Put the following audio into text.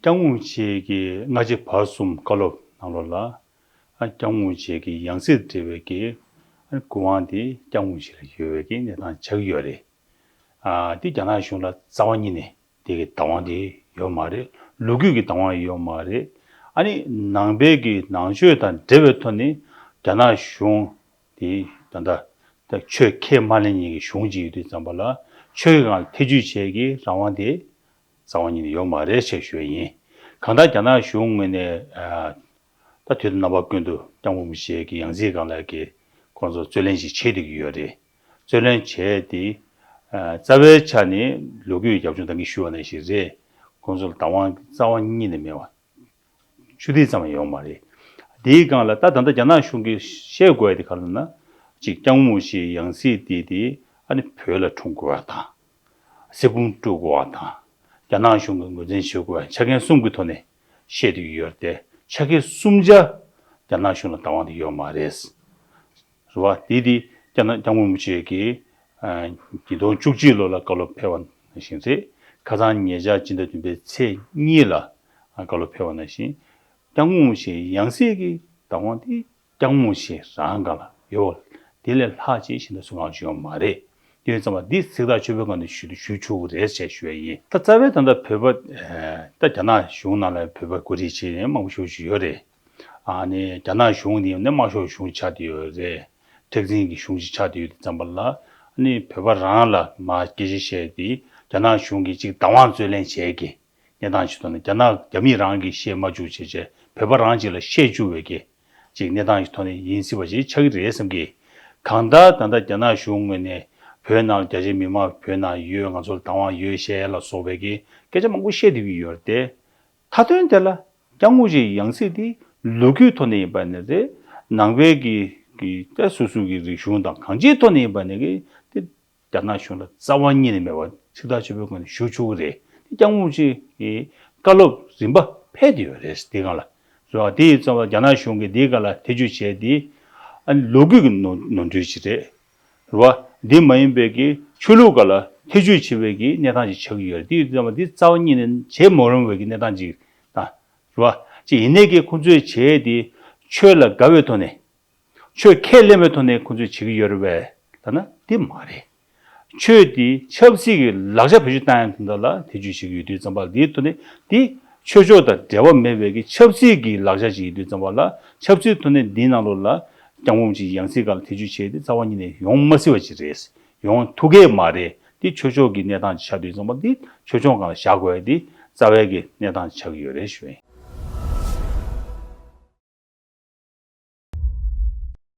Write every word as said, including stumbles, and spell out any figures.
སྐྱབས་མགོན་རིན་པོ་ཆེ་གི་སྔ་རྗེས་བར་གསུམ་བཀའ་སློབ་ནང་ལོགས་ལ། ཨ་སྐྱབས་མགོན་རིན་པོ་ཆེ་གི་ཡང་སྲིད་འབྲེལ་བའི་གི་ཨ་སྐུ་དབང་དེ་སྐྱབས་མགོན་རིན་པོ་ཆེ་ལ་ཡོད་པའི་གི་གནས་སྟངས་ཆགས་ཀྱི་ཡོད་རེད། ཨ་དེ་རྒྱ་ནག་གཞུང་ལ་རྩ་བ་ཉིད་ནས་དེ་གི་བདག་དབང་དེ་ཡོད་མ་རེད། ལོ་རྒྱུས་ཀྱི་བདག་དབང་ཡོད་མ་རེད། ཨ་ནི་ནང་པའི་གི་ནང་ཆོས་དང་འབྲེལ་བའི་ཐོག་ནས་རྒྱ་ནག་གཞུང་དེ་ད་ལྟ་ད་ཆོས་ཁས་མ་ལེན་མཁན་གྱི་གཞུང་ཅིག་ཡོད་དུས་ཙམ་པ་ལ་ཆོས་ཀྱི་སྒང་ལ་ཐེ་བྱུས་བྱེད་ཀྱི་རང་དབང་དེ་རྩ་བ་ཉིད་ནས་ཡོད་མ་རེད་ཅེས་ཞུ་བ་ཡིན། གང་ལྟར་རྒྱ་ནག་གཞུང་ངོས་ནས་ཨ་ད་དུས་དང་རྣམ་པ་ཀུན་ཏུ་སྐྱབས་མགོན་རིན་པོ་ཆེ་གི་ཡང་སྲིད་སྒང་ལ་གི་ཁོང་ཚོ་རྩོད་ལེན་ཞིག་བྱེད་བསྡད་ཀྱི་ཡོད་རེད། རྩོད་ལེན་བྱས་ཏེ། ཨ་རྩ་བའི་ཆ་ནས་ལོ་རྒྱུས་རྒྱབ་ལྗོངས་ད་གིན་ཞུས་པ་ནང་བཞིན་རེད། ཁོང་ཚོ་ལ་བདག་དབང་རྩ་བ་ཉིད་ནས་མེད་པ། ཆུ་ཐིགས་ཙམ་ཡང་ཡོད་མ་རེད། དེའི་སྒང་ལ་ད་ད་ལྟ་རྒྱ་ནག་གཞུང་གིས་བཤད་དགོས་ཡ་དེ་ག་རེ་ལབ་ན། གཅིག་སྐྱབས་མགོན་རིན་པོ་ཆེའི་ཡང་སྲིད་དེ་དེ་ཨ་ནི་བོད་ལ་འཁྲུངས་དགོས་པ་དང་། གསེར་ཕུང་དཀྲུག་དགོས་པ་དང་། རྒྱ་ནག་གཞུང་གིས་ངོས་འཛིན་བྱེད་དགོས་པ་ཆ་རྐྱེན་གསུམ་གྱི་ཐོག་ནས་བཤད་བསྡད་ཀྱི་ཡོད་རེད་དེ། ཆ་རྐྱེན་གསུམ་ཆ་རྒྱ་ནག་གཞུང་ལ་བདག་དབང་དེ་ཡོད་མ་རེད། རེད་བ། དེ་དེ་སྐྱབས་སྐྱབས་མགོན་རིན་པོ་ཆེ་གིས་ཨ་ཉིས་སྟོང་བཅུ་གཅིག་ལོ་ལ་བཀའ་སློབ་ཕེབས་པ་ནང་བཞིན་རེད། ཁ་སང་ཉེ་ཆར་སྤྱི་ཟླ་བདུན་པའི་ཚེས་གཉིས་ལ་ཨ་བཀའ་སློབ་ཕེབས་པ་ནང་བཞིན། སྐྱབས་མགོན་རིན་པོ་ཆེའི་ཡང་སྲིད་ཀྱི་བདག་དབང་དེ་སྐྱབས་མགོན་རིན་པོ་ཆེ་རང་སྒང་ལ་ཡོད་པ། དེ་ལས་ལྷག་ཅིག་གཞན་དག་སུ་གང་ཡང་ཡོད་མ་རེད། དེ་ཡིན་ཙང་མ་འདི་གཟེངས་རྟགས་ཆོས་འཕེལ་སྒང་ནས་ཞུ་ཞུ་ཆོག་གི་རེད་ཅེས་ཞུ་ཡ་ཡིན། ད་རྩ་བའི་ད་ལྟ་བོད་པ་ཨ་ད་རྒྱ་ནག་གཞུང་ནང་ལ་བོད་པ་དགོད་བྲིས་བྱས་ནས་མང་པོ་ཞེ་པོ་ཅིག་ཡོད་རེད། ཨ་ནི་རྒྱ་ནག་གཞུང་འདི་ནི་དམར་ཤོག་གཞུང་ཆགས་བསྡད་ཡོད་རེད། མཁྲེགས་འཛིན་གྱི་གཞུང་ཞིག་ཆགས་བསྡད་ཡོད་དུས་ཙམ་པ་ལ། ཨ་ནི་བོད་པ་རང་ལ་མར་སྐད་ཆ་བཤད་དེ་རྒྱ་ནག་གཞུང་གིས་ཅིག་བདག་དབང་རྩོད་ལེན་བྱས་ཀྱི་གནས་སྟངས་ཤིག་ཐོག་ནས། རྒྱ་ནག་རྒྱ་མི་རང་གིས་བཤད་མ་བཅུག་བྱས་བྱས་བོད་པ་རང་ཅིག་ལ་བཤད་བཅུག་པའི་གི་ཅིག་གནས་སྟངས་ཤིག་ཐོག་ནས་ཡིན་སྲིད་པ་ཞིག་ཆགས་ཀྱི་རེད་བསམ་གི། གང་ལྟར་ད་ལྟ་རྒྱ་ནག་གཞུང་ངོས་ནས་བོད་ནང་རྒྱ་ཆེ་མི་མང་བོད་ནང་ཡོད། ང་ཚོར་བདག་དབང་ཡོད་ཞེས་ལ་སོགས་པའི་གི་སྐད་ཆ་མང་པོ་བཤད་བསྡད་ཀྱི་ཡོད་རེད་དེ། མཐའ་དོན་དེ་ལ་སྐྱབས་མགོན་རིན་པོ་ཆེའི་ཡང་སྲིད་དེ་ལོ་རྒྱུས་ཐོག་ནས་ཡིན་པ་ནི་རེད། ནང་པའི་གི་གི་ད་སོ་སོ་གི་རིག་གཞུང་དང་གང་ཅིའི་ཐོག་ནས་ཡིན་པ་ནི་གི་དེ་རྒྱ་ནག་གཞུང་ལ་རྩ་བ་ཉིད་ནས་མེད་པ་གཟེངས་རྟགས་ཆོས་འཕེལ་སྒང་ནས་ཞུ་ཆོག་གི་རེད། དེ་སྐྱབས་མགོན་རིན་པོ་ཆེ་གི་བཀའ་སློབ་རིམ་པ་ཕེབས་བསྡད་ཡོད་རེད། དེ་སྒང་ལ་རེད་བ། དེ་ཡིན་ཙང་རྒྱ་ནག་གཞུང་གིས་དེའི་སྒང་ལ་ཐེ་བྱུས་བྱས་ཏེ་ཨ་ནི་ལོ་རྒྱུས་ཀྱི་ནོར་ནོར་འཁྲུལ་ཅིག་རེད། རེད་བ། འདི་མ་ཡིན་པའི་གི་ཆོས་ལུགས་སྒང་ལ་ཐེ་བྱུས་བྱེད་པའི་གི་གནས་སྟངས་ཅིག་ཆགས་ཀྱི་ཡོད་རེད། དེ་ཡིན་ཙང་འདི་རྩ་བ་ཉིད་ནས་བྱེད་མ་རུང་བའི་གི་གནས་སྟངས་ཅིག་དང་། རེད་བ། ཅིག་ཡིན་ནའི་གི་ཁོང་ཚོས་བྱས་ཏེ་ཆོས་ལ་དགའ་བའི་ཐོག་ནས། ཆོས་ཁས་ལེན་པའི་ཐོག་ནས་ཁོང་ཚོས་བྱེད་ཀྱི་ཡོད་རེད་པས་ལབ་ན་དེ་མ་རེད། ཆོས་དེ་ཆབ་སྲིད་ཀྱི་ལག་ཆ་བེད་སྤྱོད་བཏང་ཡ་དེ་འདྲ་ལ་ཐེ་བྱུས་བྱེད་ཀྱི་ཡོད་དུས་ཙམ་པ་ལ། དེའི་ཐོག་ནས་དེ་ཆོས་ཕྱོགས་དང་འབྲེལ་བ་མེད་པའི་གི་ཆབ་སྲིད་ཀྱི་ལག་ཆ་ཅིག་ཡིན་དུས་ཙམ་པ་ལ། ཆབ་སྲིད་ཐོག་ནས་འདིའི་ནང་ལོགས་ལ་སྐྱབས་མགོན་རིན་པོ་ཆེའི་ཡང་སྲིད་སྒང་ལ་ཐེ་བྱུས་བྱས་ཏེ་རྩ་བ་ཉིད་ནས་ཡོང་མ་སྲིད་པ་ཅིག་རེད། ཡོང་ཐུབ་ཀྱི་མ་རེད། འདི་ཆོས་ཕྱོགས་ཀྱི་གནས་སྟངས་ཅིག་ཆགས་དུས་ཙམ་པ་འདི་ཆོས་ཕྱོགས་སྒང་ལ་བཞག་དགོས་ཡ་འདི་རྩ་བའི་གི་གནས་སྟངས་ཅིག་ཆགས་ཀྱི་ཡོད་རེད་ཞུ་ཡིན།